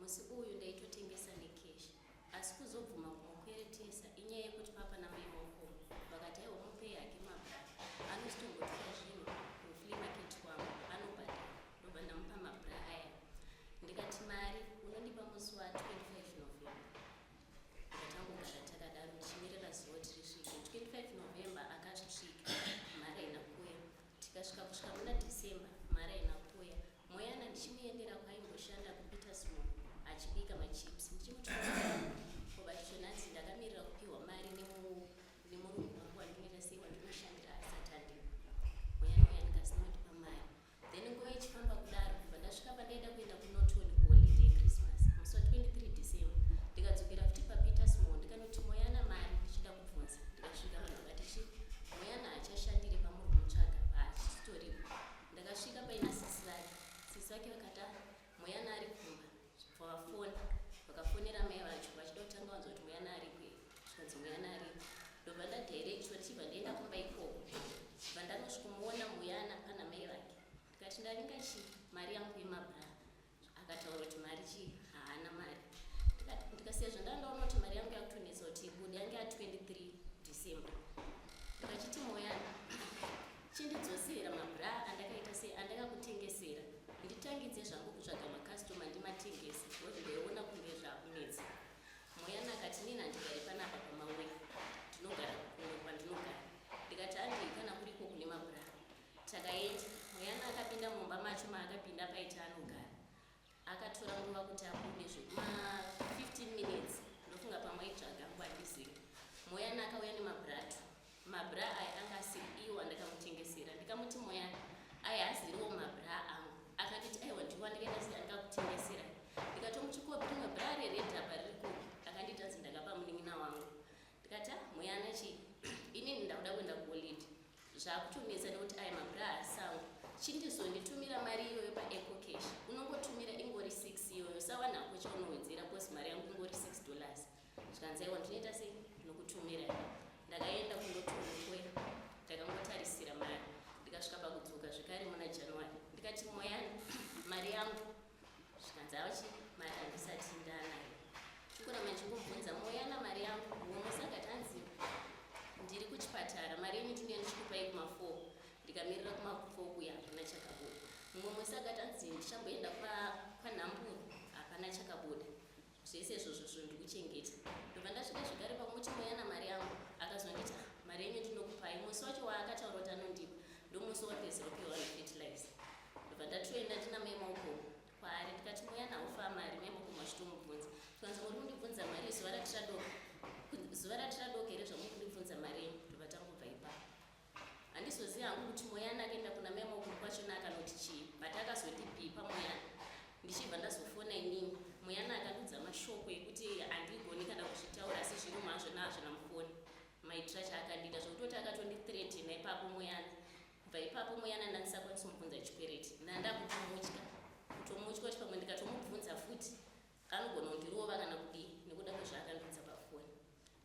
Musi uyu ndaitotengesa necash asi kuzobvuma kumukweretesa inyaya yekuti papa namai Malcolm vakati aiwa mupei hake mabra anositombotora zvinhu kuflea market kwangu anobhadhara ndobva ndamupa mabra aya ndikati mari unondipa musi wa 25 November. Ndakatangogara takadaro ndichimirira zuva kuti risvike. 25 November akasvika mari haina kuuya tikasvika kusvika muna December mari haina kuuya. Moyana ndichimuendera kwaimboshanda kuPetersmoor achibika machips ndichimuti kobachichonanzi ndakamirira kupiwa mari nemurungu wangu wandinoita sei wandinoshandira asati andipa. Moyana uya ndikasinondipa mari. Then nguva ichifamba kudaro kubva ndasvika pandaida kuenda kuNorton kuholiday Christmas musi wa 23 December ndikadzokera futi paPetersmoor ndikanoti Moyana mari ndichida kubvunza ndikasvika vanhu vakati chi Moyana haachashandire pamuri kumutsvaga haachisitoripo ndakasvika paina sisi vake sisi vake vakati ah Moyana ari kumba vafona vakafonera mai vacho vachida kutanga vanzwa kuti Moyana ariko here zvikanzi Moyana ariko ndobva ndadirectwa ndichibva ndaenda kumba ikoko bva ndanosvikomuona Moyana pana mai vake ndikati ndavinga chii mari yangu yemabra akataura kuti mari chii haana mari ndikasiya zvandandaona kuti mari yangu yakutonetsa kuti ibude yange ya 23 December ndikachiti Moyana Chindidzosera mabra andakaita sei andakakutengesera nditangidze zvangu kutsvaga macustomer ndimatengese because ndaiona kunge zvakunetsa. Moyana akati inini handigari panapa pamauya ndinogara kumwe kwandinogara ndikati handei kana kuriko kune mabra. Takaenda Moyana akapinda mumba macho maakapinda paita anogara Akatora nguva kuti abude zvekuma 15 minutes ndofunga pamwe aitsvaga hangu handizivi. Moyana akauya nemabra two. Mabra aya anga asiri iwo andakamutengesera ndikamuti Moyana aya haasiriwo mabra angu. Akanditi aiwa ndiwo andikaita sei andikakutengesera. Ndikatomuti ko rimwe bra rered apa riri kupi? Akanditi hanzi ndakapa munin'ina wangu. Ndikati ah Moyana chii inini ndakuda kuenda kuholiday. Zvakutonetsa nekuti aya mabra haasi angu. Chindizonditumira mari iyoyo paEcocash. Unongotumira ingori 6 iyoyo sawana hako chaunowedzera cause mari yangu ingori 6 dollars. Zvikanzi aiwa ndinoita sei ndinokutumira. Ndakaenda kundotorokwe ndakangotarisira mari ndikasvika pakudzoka zvekare muna January ndikati Moyana mari yangu zvikanzi achi mari handisati ndanayo chikuramba ndichingobvunza moyana mari yangu mumwe musi akati hanzi ndiri kuchipatara mari yenyu ndinouya ndichikupai kuma4 ndikamirira kuma4 kuya hapana chakabuda mumwe musi akati hanzi ndichamboenda kwanhamburu hapana chakabuda Zvese izvozvo zvo ndikuchengeta. Ndobva ndasvika zvekare pamuti moyana mari yangu akazonditi ah, mari yenyu ndinokupai. Musi wacho waakataura kuti anondipa ndomusi wapedzisira kupiwa vanhu fertilizer. Ndobva ndatoenda ndina mai Maoko kwaari ndikati moyana haufa mari mai Maoko vachitomubvunza. Zvikanzi muri kundibvunza mari zuva ratiradoka zuva ratiradoka here zvamuri kundibvunza mari yenyu ndobva tangobva ipapo. Handizozivi hangu kuti Moyana akaenda kuna mai Maoko kwachona akanoti chii but akazondibhipa Moyana ndichibva ndazofona inini Moyana akandiudza mashoko ekuti handigoni kana kuzvitaura asi zviri mazvo nazvo namufoni maitira chaakandiita zvekutoti akatondithreatena ipapo Moyana kubva ipapo Moyana ndandisakwanisi kumubvunza chikwereti ndandakutomutya kutomutya kuti pamwe ndikatomubvunza futi Anogona kundirova kana kudii nekuda kwezvaakandiudza pafoni.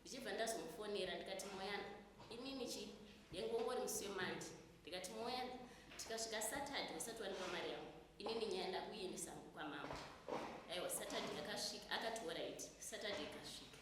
Ndichibva ndazomufonera ndikati Moyana, inini chi yengongori musi weMonday. Ndikati Moyana, tikasvika Saturday usati wandipa mari yangu. Inini nyaya ndakuiendesa hangu kwamambo. Aiwa Saturday yakasvika, akati alright. Saturday ikasvika.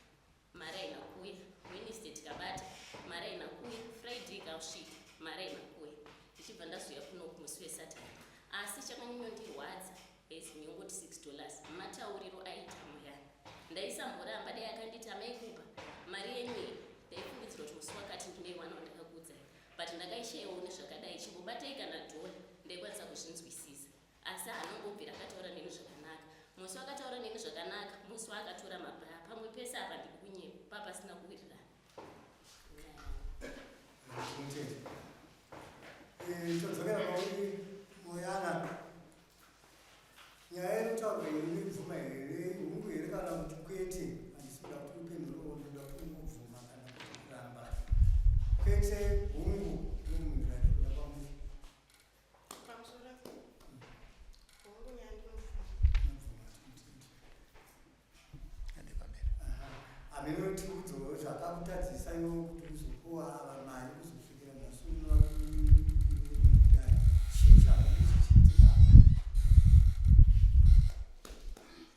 Mari haina kuuya. Wednesday tikabata, mari haina kuuya. Friday ikasvika, mari haina kuuya. Ndichibva ndazouya kuno musi weSaturday. Asi chakanyanyondirwadza as ndingoti 6 dollars matauriro aiita Moyana. Ndaisamboramba dai akanditi amai Kupa mari yenyu iyi ndaifungidzira kuti musi wakati ndinoiwana wandakakuudzai but ndakaishayiwawo nezvakadai chimbobatai kana dhola ndaikwanisa kuzvinzwisisa asi haana kumbobvira akataura neni zvakanaka musi wakataura neni zvakanaka musi waakatora mabra pamwe pese apa ndiri kunyepa papasina kuwirirana Eh, todzokera kwauri Moyana. Nyaya inotaurwa iyi unoibvuma here hungu here kana kuti kwete? Handisi kuda kuti upe nhoroondo, ndoda kuti ungobvuma kana kuti kuramba. Kwete, hungu, ndomhindura ndikuda kwamuri. Pamusoro hongu nyaya ndinobvuma. Unobvuma, tinotenda. Hameno tiudzewo zvakakutadzisa iwe kuti uzopuwa ava mari kuzosvikira nhasi uno kudai. Chii changa chichiitika?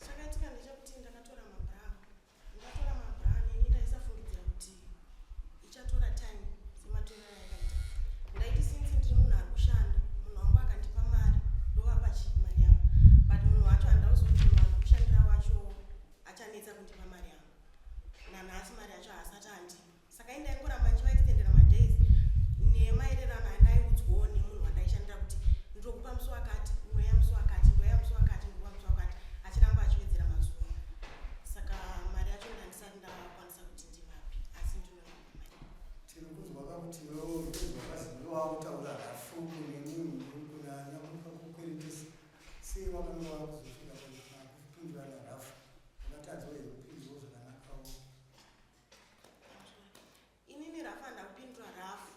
Chakaitika. wakanga wakuzosvika pakupindurana rafu wakatadzawo here kupindurawo zvakanakawo? Inini rafu handina kupindura rafu.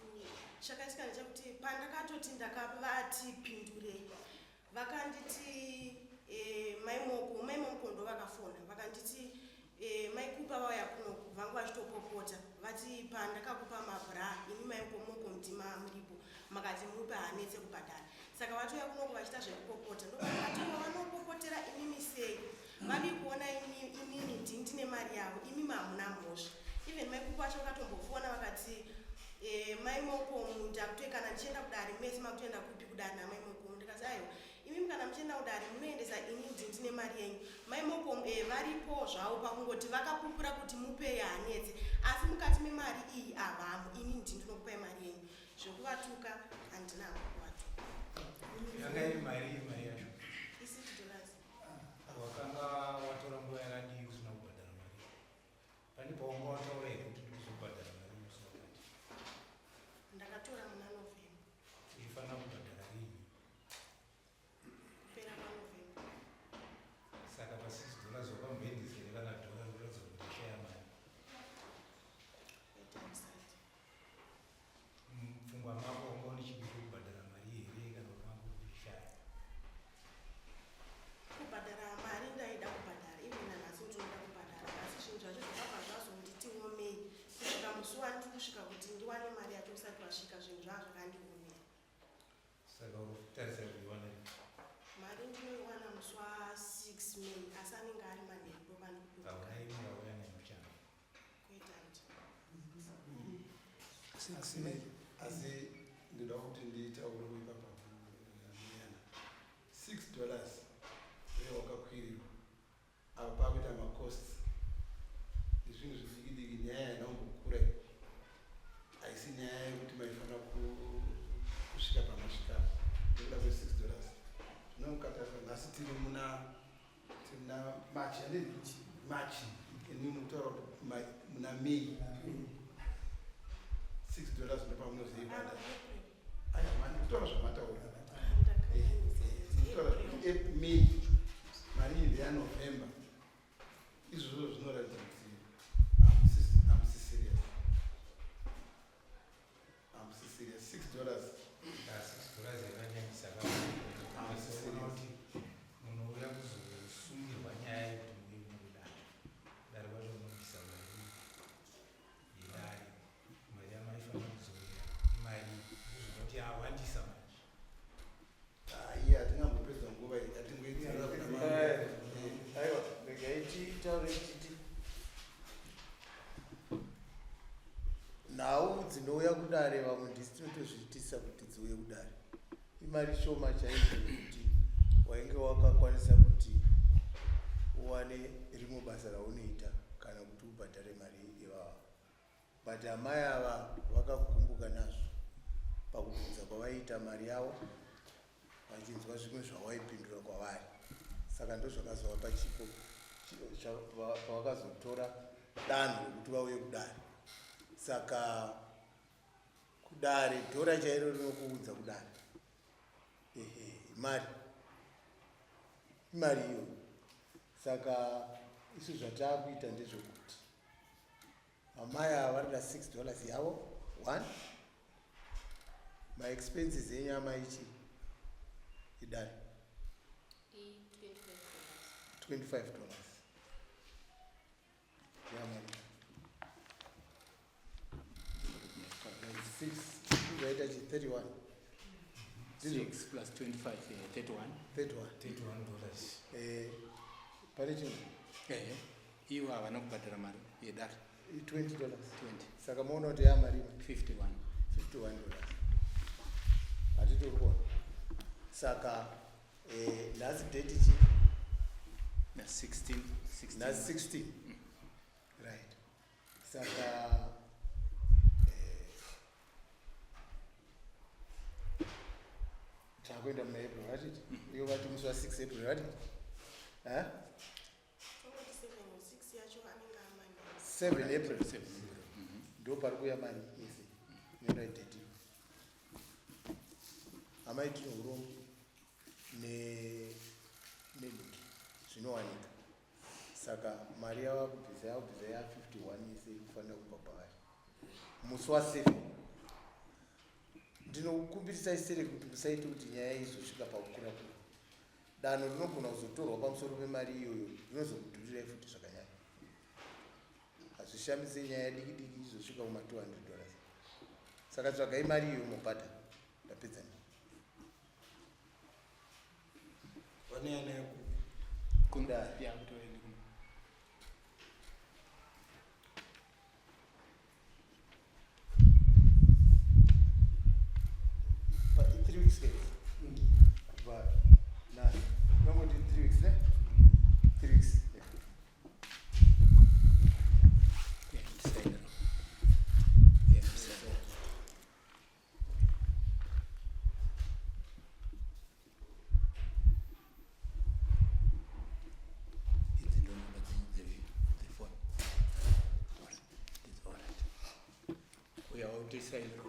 Chakaitika ndechekuti pandakatoti ndakavati pindurei, vakanditi mai Moko ndo vakafona vakanditi mai Kupa vauya kunoku, vanga vachitopopota, vati pandakakupa mabra imi mai Moko ndima muripo, makati mupe haanetse kubhadhara. Saka vatouya kunoku vachiita zvekupopota. Ndopandakati vanopopotera imimi sei? Vadi kuona inini ndini ndine mari yavo, imimi hamuna mhosva. Even mai Kupa vacho vakatombofona vakati mai Moko, ndakutoi kana ndichienda kudare mese makutoenda kupi kudare namai Moko? Ndikati aiwa, imimi kana muchienda kudare munoendesa ini, ndini ndine mari yenyu. Mai Moko varipo zvavo pakungoti vakapupura kuti mupei haanetse, asi mukati memari iyi havamo. Ini ndini ndinokupai mari yenyu. Zvekuvatuka handina kuvatuka. Yanga iri mari, mari yacho? I$6. Wakanga watora nguva yakadii usina kubhadhara mari? Pane pawanga wataura here kuti ndikuzobhadhara mari musi wakati? Ndakatora muna November. Uchifanira kubhadhara rini? Kupera kwaNovember. Saka pa$6 wakamboendesa here kana dhora kuratidza kuti ndashaya mari? Kwete, musati. Mupfungwa mako wanga une chido chekubhadhara mari here kana kuti wanga uchishaya? Kubhadhara mari ndaida kubhadhara, even nanhasi ndinoda kubhadhara, asi zvinhu zvacho zvakabva zvazonditi omei kusvika musi wandiri kusvika kuti ndiwane mari yacho usati wasvika. Zvinhu zvava zvakandiomera. Saka uri kutarisira kuiwana? Mari ndinoiwana musi wa6 May, asi anenge ari manheru ndopandikubutika. Hauna imwe wauya nayo muchando? Kwete, handi. Asi ndoda kuti nditaure ipapa muyana, $6 uye wakakwirirwa apa pakuita macosts nezvinhu zvidiki diki. Nyaya yainombokura iyi haisi nyaya yekuti maifanira kusvika pamasvika nekuda kwe$6. Zvino mukatarisa nhasi tiri muna March, handiti? March, ini mukutaura kuti muna May $6 ndopamunozoibhadhara. Aya mani kutaura zvamataura, kutaura May, mari iyi ndeyaNovember. Izvozvo zvinoratidza kuti hamusi serious, hamusi serious. $6. $6 yakanyanyisa. Hamusi Kaona serious. kuti munouya kuzosungirwa nyaya yekuti muye kudare, dare kwacho munobvisa mari yedare. Mari yamaifanira kudzorera imari kuzoda kuti yawandisa manje. Iye hatingambopedza nguva iyi, hatingoidzira kuna Aiwa, regai titaure titi nhau dzinouya kudare vamwe ndisi tinotozviitisa kuti dziuye kudare. Imari shoma chaizvo yekuti wainge wakakwanisa kuti uwane rimwe basa raunoita kana kuti ubhadhare mari ivava, but amai ava vakakumbuka nazvo pakubvunza kwavaiita mari yavo, vachinzwa zvimwe zvawaipindura kwavari. Saka ndozvakazovapa chipo pavakazotora danho rekuti vauye kudare. Saka kudare dhora chairo rinokuudza kudare, ehe, imari, imari iyoyo. Saka isu zvataakuita ndezvekuti amai ava varida $6 yavo. One, maexpenses enyu amaichi idare? I-$25. $25 yamari 6 zvaita chi 31, ndizvo? 6 plus 25, 31. 31. $31. Pane chimwe? Ehe, ivo havana kubhadhara mari yedare. $20. 20. Saka maona kuti yamari 51. $51, hatitori kuona. Saka nhasi date chi? Na 16, 16. Nhasi 16, right? Saka takuenda muna April, ratiti iyo vati musi wa6 April, ratiti? Tongoti 7 or 6 yacho anenge amanheru. 7 April. 7 April. Ndo pari kuuya mari yese inoenda date. Amai, tine urombo. inowanika. Saka mari yavakubvisa yakubvisa ya 51 yese iri kufanira kubva pavari musi wa 7. Ndinokukumbirisai sere kuti musaite kuti nyaya izosvika pakukura kura. Danho rinogona kuzotorwa pamusoro pemari iyoyo rinozokudhurirai futi zvakanyanya. Hazvishamise nyaya diki diki izosvika kuma 200 dollars. Saka tsvagai mari iyoyo mobhadhara. Ndapedza ne. Vane yana yakupi? Kudare. Ya, kuti vaende kuno. Pa 3 weeks ke. Kubva nhasi. Unongoti 3 weeks ne? 3 weeks. Yeah. Yeah, ndisainira. Yeah, ndisainira. Idzi ndo namba dzefoni. Alright. Uya, ndisainira.